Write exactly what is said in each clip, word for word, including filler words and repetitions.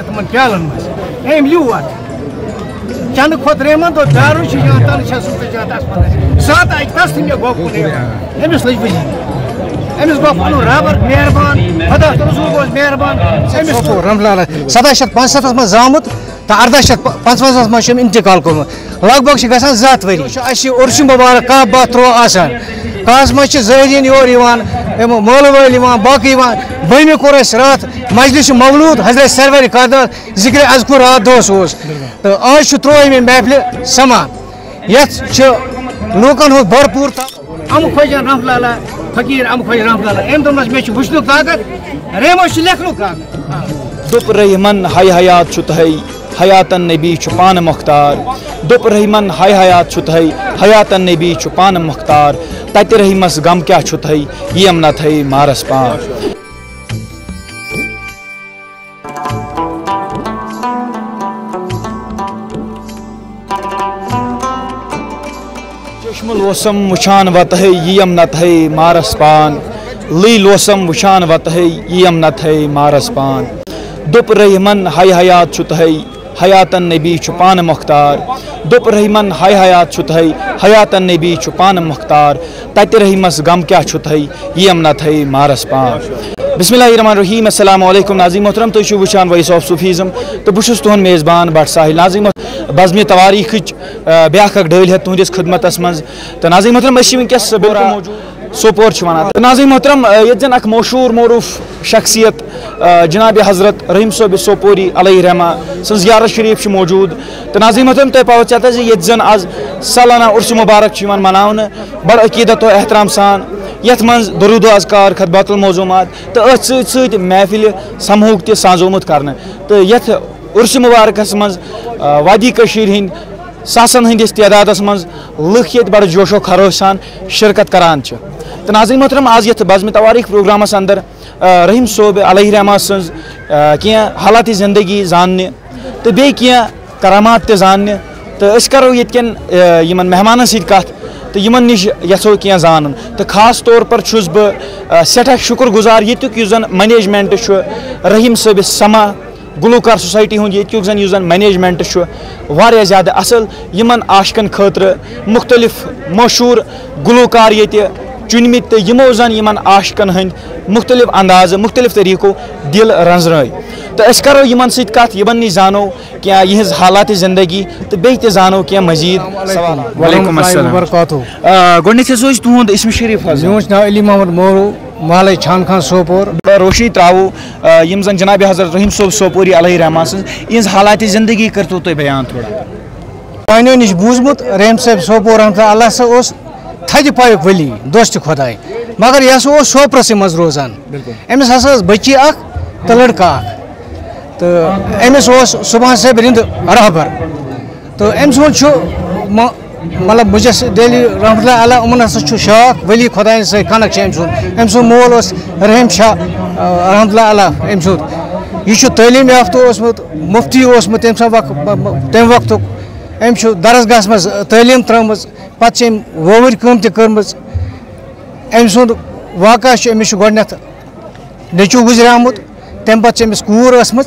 تِمن پیالن منٛز أمۍ لیوٗکھ اَتھ۔ چنہٕ کھۄتہٕ رحمان دوٚپ، دارُن چھُ جان، تَلہٕ چھَس نہٕ ژٕ جان تَس وَنان۔ سُہ ہَتہٕ اَتہِ تَس تہِ مےٚ گوٚو کُنُے۔ أمِس لٔج وٕنی۔ أمِس گوٚو پَنُن رَبَر مہربان، خۄدا تہٕ رسوٗل گوٚو مہربان۔ أمِس سوپور رحمتہ اللہ علیہ سَداہ شیٚتھ پانٛژسَتتھَس منٛز زامُت تہٕ اَرداہ شیٚتھ پانٛژوَنزاہَس منٛز چھُ أمۍ اِنتِقال کوٚرمُت۔ لگ بگ چھِ گژھان زٕ ہَتھ ؤری۔ چھُ اَسہِ یہِ عرس مبارک کاہ، باہ، تُرٛواہ آسان۔ کاہَس منٛز چھِ زٲیِریٖن یور یِوان، یِم مٲلہٕ وٲلۍ یِوان، باقٕے یِوان۔ بٔہمہِ کوٚر اَسہِ راتھ مجلس مولوٗد حضرت سرور کائنات ذکر اذکر راتھ دۄہس اوس۔ تہٕ آز چھُ تُرٛوٲہمہِ محفلہِ سما۔ یَتھ چھُ لوٗکن ہُنٛد بھرپوٗر تا-، اَمہٕ خۄجن رحمتہ اللہ، فقیٖر اَمہٕ خۄجن رحمتہ اللہ۔ أمۍ دوٚپنَس، مےٚ چھُ وٕچھنُک طاقت، ریمو چھُ لیکھنُک طاقت۔ دوٚپ رحمن، ہاے حیات چھُ تۄہے، حیاتن نبی چھُ پانہٕ مۄختار۔ دوٚپ رحمن، ہاے حیات چھُ تۄہے، حیاتن نبی چھُ پانہٕ مۄختار۔ تتہِ رحمس غم کیٛاہ چھُ تۄہے، یِم نہ تھٲے مارس پان۔ چشمہٕ لوسم وٕچھان وتہٕ ہے، یِیم نتہٕ ہے مارس پان۔ لٕے لوسم وٕچھان وتہٕ ہے، یِیم نتہٕ ہے مارس پان۔ دوٚپ رحمن، ہاے حیات چھُ تۄہے، حیاتن نبی چھُ پانہٕ مۄختار۔ دوٚپ رحمن، ہاے حیات چھُ تۄہے، حیاتن نبی چھُ پانہٕ مۄختار۔ تتہِ رحمس غم کیٛاہ چھُ تۄہے، یِیم نتہٕ ہے مارس پان۔ بسم اللہ الرحمن الرحیم۔ السلام علیکم ناظرین محترم، تُہۍ چھِو وٕچھان Voice of Sufism تہٕ بہٕ چھُس تُہُنٛد میزبان بٹ ساحل۔ ناظرین محترم، بزمِ توٲریٖخٕچ، آ، بیٛاکھ اکھ ڈٲلۍ ہٮ۪تھ تُہٕنٛدِس خدمتس منٛز۔ تہٕ ناظرین محترم، أسۍ چھِ وٕنکیٚس بالکل موجود سوپور چھِ وَنان۔ تہٕ ناظرین محترم، آ، ییٚتہِ زن اکھ مشہوٗر معروٗف شخصیت، آ، جناب حضرت رحیم صٲب سوپوری علیہ رحمہ سٕنٛز زیارت شریف چھِ موجود۔ تہٕ ناظرین محترم، تۄہہِ پاوٕ چتس زِ ییٚتہِ زن آز سالانہ عرس مبارک چھُ یِوان مناونہٕ بڑٕ عقیدت و احترام سان، یتھ منٛز درود و اذکار، خطبات الموضوعات تہٕ أتھۍ سۭتۍ سۭتۍ محفلہِ سمہوک تہِ سازومُت کرنہٕ۔ تہٕ یتھ عرس مبارکس منٛز، آ، وادی کٔشیٖرِ ہٕنٛدۍ ساسن ہٕنٛدِس تعدادس منٛز لُکھ ییٚتہِ بڑٕ جوش و خروش سان شرکت کران چھِ۔ تہٕ ناظرین محترم، آز یتھ بزمِ توٲریٖخ پروگرامس اندر، آ، رحیم صٲب علیہ رحمہ سٕنٛز، آ، کینٛہہ حالات زندگی زاننہِ تہٕ بیٚیہِ کینٛہہ کرامات تہِ زاننہِ۔ تہٕ أسۍ کرو ییٚتہِ کٮ۪ن، آ، یِمن مہمانن سۭتۍ کتھ تہٕ یِمن نِش یژھو کینٛہہ زانُن۔ تہٕ خاص طور پر چھُس بہٕ، آ، سٮ۪ٹھاہ شُکر گُزار ییٚتیُک یُس زن management چھُ رحیم صٲبِس سما گلوکار سوسایٹی ہُنٛد ییٚتیُک زن یُس زن management چھُ واریاہ زیادٕ اصل۔ یِمن عاشقن خٲطرٕ مختلف مشہوٗر گلوکار ییٚتہِ چُنمٕتۍ تہٕ یِمو زن یِمن عاشقن ہٕنٛدۍ مختلف اندازٕ، مختلف طریقو دل رنزرٲے۔ تہٕ أسۍ کرو یِمن سۭتۍ کتھ، یِمن نِش زانو کینٛہہ یِہنٛز حالات زندگی تہٕ بیٚیہِ تہِ زانو کینٛہہ مزید سوال۔ وعلیکم السلام۔ وبرکاتہ۔ آ، گۄڈٕنیتھ حظ وٕچھ تُہُنٛد اسم شریف حظ۔ میون چھُ ناو علی محمد مورو، محلے چھان خان سوپور۔ روشنی تراوو، آ، یِم زن جناب حضرت رحیم صٲب سوپوری علیہ رحمان سٕنٛز، یِہنٛز حالات زندگی کٔرتو تُہۍ بیان تھوڑا۔ پانیو نِش بوٗزمُت، رحیم صٲب سوپور رحمتہ اللہ سا اوس تھدِ پایُک ولی، دوست خداے، مگر یہِ ہسا اوس سوپرسٕے منٛز روزان۔ أمِس ہسا ٲس بٔچی اکھ تہٕ لڑکہٕ اکھ، تہٕ أمِس اوس صبحان صٲب رِنٛدٕ رہبر۔ تہٕ أمۍ سُنٛد چھُ مہ-، مطلب مُجس دہلی رحمتہ اللہ علیہ، یِمن ہسا چھُ شوق ولی خۄدایَن سۭتۍ connection أمۍ سُنٛد۔ أمۍ سُنٛد مول اوس رحیم شاہ، آ، رحمتہ اللہ علیہ أمۍ سُنٛد۔ یہِ چھُ تعلیٖم یافتہٕ اوسمُت، مُفتی اوسمُت تٔمۍ سُنٛد وق-، تَمہِ وقتُک۔ أمۍ چھُ درسگاہَس منٛز تعلیٖم ترٲومٕژ، پَتہٕ چھِ أمۍ وۄوٕرۍ کٲم تہِ کٔرمٕژ۔ أمۍ سُنٛد واقعہ چھُ، أمِس چھُ گۄڈٕنٮ۪تھ نیٚچوٗ گُزریومُت، تَمہِ پَتہٕ چھِ أمِس کوٗر ٲسمٕژ،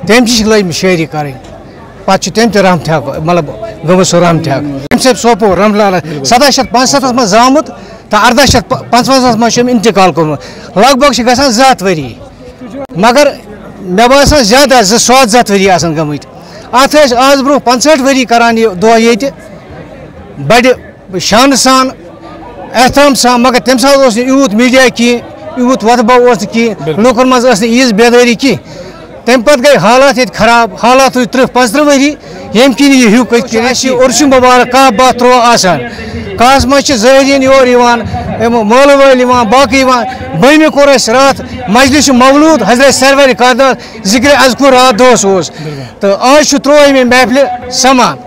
تٔمۍ تہِ چھِ لٲجمٕژ شٲعری کَرٕنۍ۔ پَتہٕ چھُ تٔمۍ تہِ رحمتہِ حق، مطلب، گٔمٕژ سۄ رحمتہِ حق۔ أمۍ سۭتۍ سوپور رحمتہ اللہ علیہ سَداہ شیٚتھ پانٛژسَتتھَس منٛز زامُت تہٕ اَرداہ شیٚتھ پانٛژوَنزاہَس منٛز چھُ أمۍ اِنتِقال کوٚرمُت۔ لگ بگ چھِ گژھان زٕ ہَتھ ؤری۔ مگر مےٚ باسان زیادٕ آسہِ زٕ ساس زٕ ہَتھ ؤری آسَن گٔمٕتۍ۔ اَتھ ٲسۍ آز برٛونٛہہ پنٛژہٲٹھ ؤری کَران یہِ دۄہ ییٚتہِ۔ بَڑِ شانہٕ سان، احترام سان، مگر تَمہِ ساتہٕ اوس نہٕ یوٗت میٖڈیا کینٛہہ، یوٗت وۄتھٕ بَو اوس نہٕ کینٛہہ، بِلکُل۔ لوٗکَن منٛز ٲس نہٕ ییٖژ بیدٲری کینٛہہ۔ تَمہِ پَتہٕ گٔے حالات ییٚتہِ خراب، حالات روٗدۍ تٕرٛہ پانٛژترٕٛہ ؤری، ییٚمہِ کِنۍ یہِ ہیوٗ کٔتھۍ کِنۍ اَسہِ یہِ عرسہِ مُبارک کاہ باہ تُرٛواہ آسان۔ کاہَس منٛز چھِ زٲہِریٖن یور یِوان، یِم مٲلہٕ وٲلۍ یِوان، باقٕے یِوان۔ بٔہمہِ کوٚر اَسہِ راتھ مجلسِ مولوٗد حضرت سرورِ کائنات ذِکرِ اذکر راتھ دۄہَس اوس۔ تہٕ آز چھُ تُرٛوٲہمہِ محفلہِ سَمان۔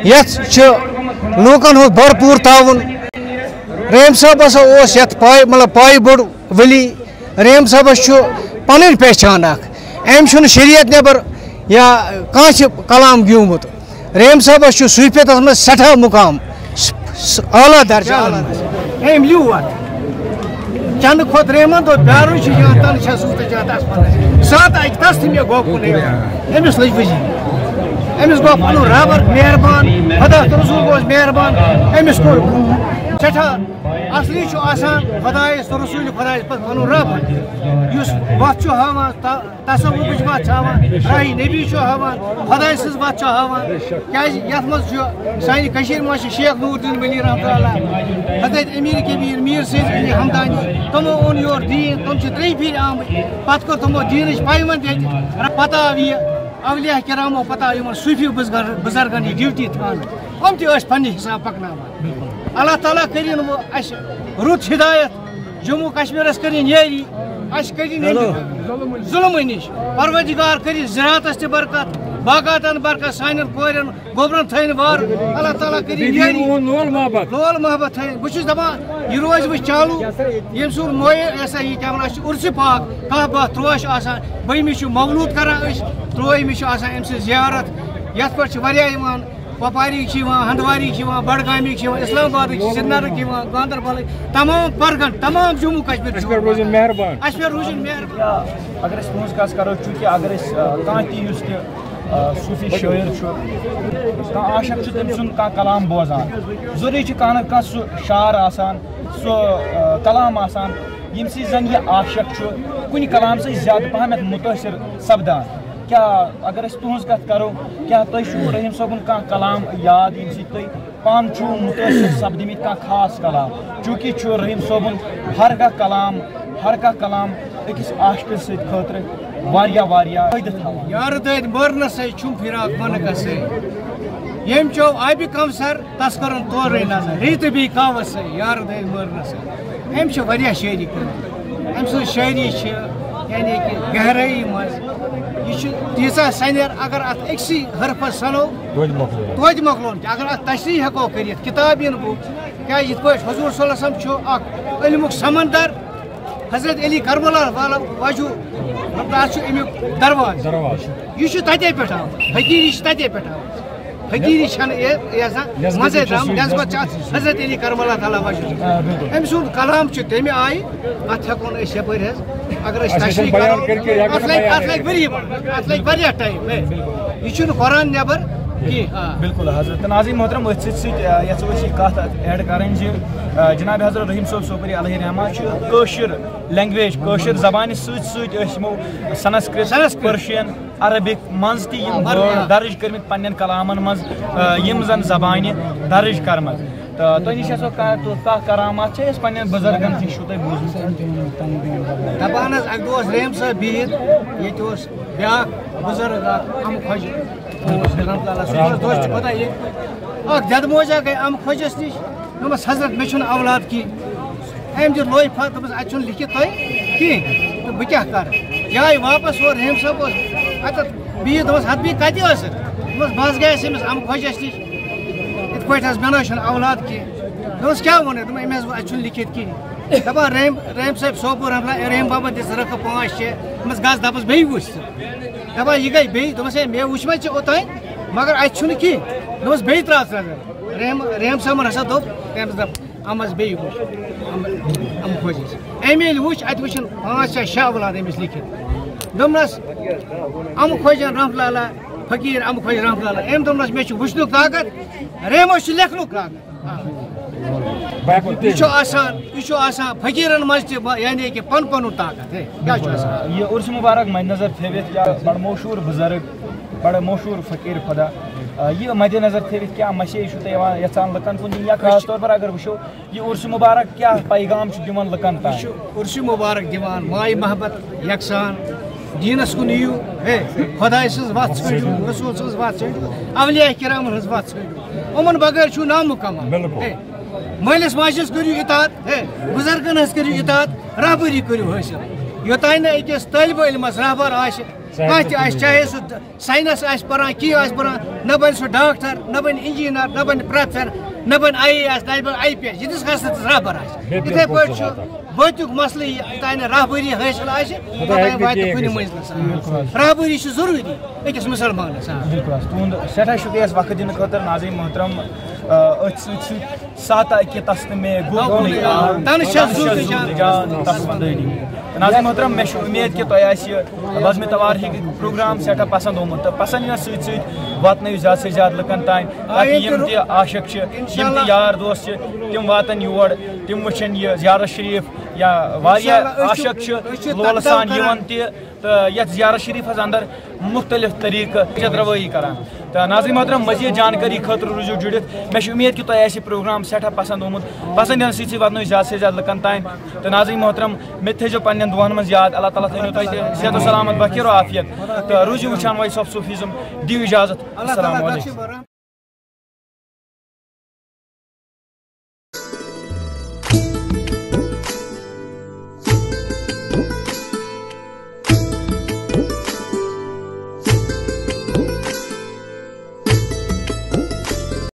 یَتھ چھُ لوٗکَن ہُنٛد بھرپوٗر تعاوُن۔ رحیم صٲب ہسا اوس یَتھ پاے، مطلب، پایہِ بوٚڑ ولی۔ رحیم صٲبَس چھُ پَنٕنۍ پہچان اَکھ۔ أمۍ چھُنہٕ شریعت نٮ۪بر یا کانٛہہ چھِ کلام گیومُت۔ رحیم صٲبَس چھُ صوٗفیتَس منٛز سٮ۪ٹھاہ مُقام، س-، س-، اعلیٰ درجہٕ۔ أمۍ لیوٗکھ اَتھ۔ چنہٕ کھۄتہٕ رحمن دوٚپ، پیارُن چھُ یا تنہٕ چھَس نہٕ تہٕ جان تَس پَنٕنۍ۔ ساتھ اَکہِ تَس تہِ مےٚ گوٚو کُنُے۔ أمِس لٔج وٕجِنۍ۔ أمِس گوٚو پَنُن رَبَر مہربان، خۄدا تہٕ رسول گوٚوس مہربان۔ أمِس کوٚر سٮ۪ٹھاہ۔ اَصلی چھُ آسان خۄدایَس تہٕ رسوٗلِ خۄدایَس پَتہٕ پَنُن رَب، یُس وَتھ چھُ ہاوان، تا-، تصوفٕچ وَتھ چھُ ہاوان، راہی نبی چھُ ہاوان، خۄداے سٕنٛز وَتھ چھُ ہاوان۔ کیٛازِ یَتھ منٛز چھُ سانہِ کٔشیٖرِ منٛز چھِ شیخ نور الدین ولی رحمتہ اللہ، حضرت امیر کبیر، میر سید علی ہمدانی، تِمو اوٚن یور دیٖن، تِم چھِ ترٛیٚیہِ پھِرِ آمٕتۍ، پَتہٕ کٔر تِمو دیٖنٕچ پایونٛد ییٚتہِ۔ پَتہٕ آو یہِ اولیاء کرامو، پَتہٕ آو یِمن صوٗفی بُزرگ-، بُزرگن یہِ ڈیوٹی تھاونہٕ۔ یِم تہِ ٲسۍ پننہِ حساب پکناوان۔ اللہ تعالیٰ کٔرِن وۄنۍ اَسہِ رُت ہدایت، جموں کشمیرس کٔرِن یٲری، اَسہِ کٔرِن ییٚمہِ ظلمہٕ نِش۔ پروردگار کٔرِن زِراتس تہِ برکت، باغاتن برکت، سانٮ۪ن کورٮ۪ن گوٚبرن تھٲیِن وارٕ۔ اللہ تعالیٰ کٔرِن یٲری۔ لول محبت۔ لول محبت تھٲیِن۔ بہٕ چھُس دَپان، یہِ روزِ وۄنۍ چالوٗ۔ ییٚمہِ سُنٛد مویہِ یہِ ہسا یہِ کیٛاہ وَنان چھِ عُرسہِ پاک، کاہ باہ تُرٛواہ چھُ آسان۔ بٔہمہِ چھُ مولوٗد کران أسۍ، تُرٛوٲہمہِ چھُ آسان أمۍ سٕنٛز زیارت۔ یَتھ پٮ۪ٹھ چھِ واریاہ یِوان، وۄپاری چھِ یِوان، ہندواری چھِ یِوان، بڈگامِکۍ چھِ یِوان، اسلام آبادٕکۍ چھِ، سرینگرٕکۍ چھِ یِوان، گاندربلٕکۍ، تمام پرگن، تمام جموں کشمیر چھِ اَسہِ پٮ۪ٹھ یِوان۔ روٗزِن مہربان۔ اَسہِ پٮ۪ٹھ روٗزِن مہربان۔ اگر أسۍ تُہٕنٛز کَتھ کَرو، چوٗنٛکہِ اگر أسۍ، آ، کانٛہہ تہِ یُس تہِ، آ، صوٗفی شٲعر چھُ، کانٛہہ عاشق چھُ، تٔمۍ سُنٛد کانٛہہ کلام بوزان، ضروٗری چھُ کانٛہہ نَتہٕ کانٛہہ سُہ شعر آسان، سُہ، آ، کلام آسان، ییٚمہِ سۭتۍ زَن یہِ عاشق چھُ کُنہِ کلام سۭتۍ زیادٕ پَہمَتھ مُتٲثِر سَپدان۔ کیٛاہ اگر أسۍ تُہٕنٛز کَتھ کَرو، کیٛاہ تۄہہِ چھُو رحیٖم صٲبُن کانٛہہ کلام یاد، ییٚمہِ سۭتۍ تُہۍ پانہٕ چھُو مُتٲثِر سَپدِمٕتۍ کانٛہہ خاص کلام؟ چوٗنٛکہِ چھُ رحیٖم صٲبُن ہر کانٛہہ کلام، ہر کانٛہہ کلام أکِس عاشقہٕ سٕنٛدِ خٲطرٕ واریاہ، واریاہ فٲیدٕ تھاوان۔ یارٕ دٲدۍ مٲرنَسَے چھُم فراق منہٕ کَسَے۔ ییٚمۍ چیوٚو آبِ کوثر، تَس کٔرٕن تورٕے نظر۔ ریٚتہٕ بیٚیہِ کاوَس سۭتۍ، یارٕ دٲدۍ مٲرنَسَے۔ أمۍ چھِ واریاہ شٲعری کٔرمٕژ۔ أمۍ سٕنٛز شٲعری چھِ، یعنی کہِ گہرٲیی منٛز۔ یہِ چھُ تیٖژاہ سَنٮ۪ر، اگر اَتھ أکسٕے حرفَس سَنو، توتہِ مۄکلو۔ توتہِ مۄکلون تہِ۔ اگر اَتھ تشریح ہٮ۪کو کٔرِتھ، کِتاب یِنہٕ بوٚو۔ کیٛازِ یِتھ پٲٹھۍ حضوٗر صلی اللہ علیہ وسلم چھُ اَکھ علمُک سمندر، حضرت علی کربلا والا واجوٗ، تَتھ چھُ اَمیُک دروازٕ۔ دروازٕ۔ یہِ چھُ تَتے پٮ۪ٹھ آمُت، فقیٖری چھِ تَتے پٮ۪ٹھ آمٕژ۔ فقیٖری چھَنہٕ یہِ، یہِ ہسا نٮ۪سبت منٛزَے چھُ درٛامٕژ، سُے، نٮ۪سبت چھِ اَتھ حضرت علی کربلا تعالیٰ وجہ۔ آ، بِلکُل۔ أمۍ سُنٛد کلام چھُ تَمہِ آیہِ، اَتھ ہٮ۪کو نہٕ أسۍ یَپٲرۍ حظ، اگر أسۍ اَسہِ چھُنہٕ تشریح بیان کَرو، کٔرِتھ کینٛہہ، یہِ اَتھ ہٮ۪کو لَگہِ، بیان اَتھ لَگہِ کٔرِتھ۔ ؤری، اَتھ لَگہِ واریاہ ٹایم، ہے۔ بِلکُل۔ یہِ چھُنہٕ قرآن نٮ۪بر کینٛہہ۔ آ۔ بِلکُل حضرت۔ تہٕ ناظریٖن محترم، أتھۍ سۭتۍ سۭتۍ، آ، یَژھو أسۍ یہِ کَتھ ایڈ کَرٕنۍ زِ، آ، جناب حضرت رحیٖم صٲب صوپوری علیہ رحمہ چھُ کٲشِر لینگویج، کٲشِر زبانہِ سۭتۍ سۭتۍ أسۍ یِمو سنسکرت، سنسکرت۔ پٔرشین، عربک منٛز تہِ یِم آ، word آ۔ درٕج کٔرمٕتۍ پننٮ۪ن کلامن منٛز، آ، یِم زن زبانہِ درٕج کرمژ۔ تہٕ تۄہہِ نِش آسو کانٛہہ، کانٛہہ کرامات چھےٚ اَسہِ پننٮ۪ن بُزرگن نِش چھُو تۄہہِ بوٗزمُت؟ دپان حظ، اکہِ دۄہ اوس رحیم صٲب بِہِتھ، ییٚتہِ اوس بیٛاکھ بُزرگ اکھ، امہٕ خۄجہِ اوس رحمتہ اللہ، سُہ اوس دوستہِ خۄدا ییٚتہِ۔ اکھ دٮ۪دٕ موجا گٔے امہٕ خۄجس نِش، دوٚپمس، "حضرت، مےٚ چھُنہٕ اولاد کِہیٖنۍ۔" أمۍ دیُت لوے پھل، دوٚپمَس، "اَتہِ چھُنہٕ لیکھِتھ تۄہہِ کِہیٖنۍ، تہٕ بہٕ کیٛاہ کَرٕ؟" یہِ آیہِ واپَس ہور، رحیم صٲب اوس اَتٮ۪تھ بِہِتھ، دوٚپمَس، "ہَتہٕ بیٚیہِ کَتہِ ٲسٕکھ؟" دوٚپمَس، "بہٕ حظ گٔیَس أمِس اَمہٕ خۄجَس نِش، یِتھ پٲٹھۍ حظ مےٚ نہ حظ چھُنہٕ اولاد کِہیٖنۍ۔" دوٚپمَس، "کیٛاہ ووٚنُے؟" دوٚپمَس، "أمۍ حظ ووٚن، اَتہِ چھُنہٕ لیکھِتھ کِہیٖنۍ۔" دَپان، رحیم، رحیم صٲب صوپور رحمتہ اللہ، رحیم بابا دِژ رٕکھٕ پانٛژھ شےٚ، دوٚپمَس، "گژھ دَپَس بیٚیہِ وٕچھ ژٕ۔" دَپان، "یہِ گٔے بیٚیہِ؟" دوٚپمَس، "ہے، مےٚ وُچھ وۄنۍ ژےٚ اوٚتام، مگر اَتہِ چھُنہٕ کِہیٖنۍ۔" دوٚپمَس، "بیٚیہِ ترٛاو ژٕ نظر۔" رحیم، رحیم صٲبَن ہسا دوٚپ، تٔمِس دوٚپ، امس بیٚیہِ وٕچھ، ام، امہٕ خۄجس۔ أمۍ ییٚلہِ وٕچھ، اتہِ وٕچھن پانٛژھ یا شےٚ اولاد أمِس لیکھِتھ۔ دوٚپنس، امہٕ خۄجن رحمتہ اللہ، فقیٖر امہٕ خۄج رحمتہ اللہ، أمۍ دوٚپنس، "مےٚ چھُ وٕچھنُک طاقت، ریمس چھُ لیکھنُک طاقت۔" بہٕ ہٮ۪کہٕ نہٕ یہِ چھُ آسان، یہِ چھُ آسان فقیٖرن منٛز تہِ، یعنی کہِ پن پنُن طاقت۔ ہے، کیٛاہ چھُ آسان؟ یہِ عرس مبارک مد نظر تھٲوِتھ، کیٛاہ بڑٕ مشہوٗر بُزرگ، بڑٕ مشہوٗر فقیٖر خۄدا، آ، یہِ مد نظر تھٲوِتھ کیٛاہ message چھُو تُہۍ یِوان، یژھان لُکن کُن دِنۍ، یا خاص طور پر اگر وٕچھو، یہِ عرس مبارک کیٛاہ پیغام چھُ دِوان لُکن تام؟ یہِ چھُ عرس مبارک دِوان ماے محبت، یکسان، دیٖنس کُن یِیِو، ہے، خۄداے سٕنٛز وَتھ ژھٲنٛڈِو، رسول سٕنٛز وَتھ ژھٲنٛڈِو، اولیاء کرامن ہٕنٛز وَتھ ژھٲنٛڈِو۔ یِمن بغٲر چھُو نامُقامہ۔ بِلکُل۔ ہے، مٲلِس ماجہِ ہٕنٛز کٔرِو اطاعت، ہے، بُزرگن ہٕنٛز کٔرِو اطاعت، رہبری کٔرِو حٲصِل۔ یوٚتانۍ نہٕ أکِس طٲلبہِ علمس رہبر آسہِ، کانٛہہ تہِ آسہِ، چاہے سُہ ساینس آسہِ پران، کینٛہہ آسہِ پران، نہ بنہِ سُہ ڈاکٹر، نہ بنہِ انجینئر، نہ بنہِ پروفیسر، نہ بنہِ آئی اے ایس، نہ بنہِ آئی پی ایس، ییٖتِس کالس نہٕ تَس رہبر آسہِ۔ بِلکُل، یِتھَے پٲٹھۍ چھُ بِلکُل۔ بٲتیُک مسلہٕ یہِ، یوٚتام نہٕ رہبری حٲصِل آسہِ، بہٕ توٚتام ہیٚکہٕ نہٕ واتہِ کینٛہہ کُنہِ کٔرِتھ۔ منزلس۔ بِلکُل۔ رہبری چھِ ضروٗری أکِس مُسلمانس۔ آ۔ بِلکُل حظ، تُہُنٛد سٮ۪ٹھاہ شُکریہ اَسہِ وقت دِنہٕ خٲطرٕ، ناظریٖن محترم۔ أتھۍ سۭتۍ سۭتۍ ساتہ کہ تس تہٕ مے گوٚو کُنُے آب، تنہٕ چھےٚ زُو تہٕ جان۔ جان تس وندٲنی۔ تہٕ ناظرین محترم، مےٚ چھُ اُمید کہِ تۄہہِ آسہِ یہِ بزمِ توار ہیٚکہِ پروگرام سٮ۪ٹھاہ پسند آمُت، تہٕ پسند یِنس سۭتۍ سۭتۍ واتنٲیِو زیادٕ سے زیادٕ لُکن تام، تاکہِ آیِن یِم تہِ تہِ عاشق چھِ، یِم تہِ یار دوست چھِ، تِم واتن یور، تِم وٕچھن یہِ زیارت شریف یا واریاہ عاشق چھِ لولہٕ سان یِوان تہِ۔ تہٕ یتھ زیارت شریفس اندر مختلف طریقہٕ حجت روٲیی کران۔ تہٕ ناظرین محترم، مزید جانکاری خٲطرٕ روٗزِو جُڑِتھ۔ مےٚ چھِ اُمید کہِ تۄہہِ آسہِ یہِ پروگرام سٮ۪ٹھاہ پسند آمُت۔ پسند یِنہٕ سۭتۍ سۭتۍ واتنٲیِو زیادٕ سے زیادٕ لُکن تام۔ تہٕ ناظرین محترم، مےٚ تہِ تھٲیزیو پننٮ۪ن دُعن منٛز یاد۔ اللہ تعالیٰ تھٲینو تۄہہِ تہِ صحت و سلامت، بخیر و عافیت۔ تہٕ روٗزِو وٕچھان وۄنۍ صوفیزم۔ دِیِو اجازت۔ السلام علیکم۔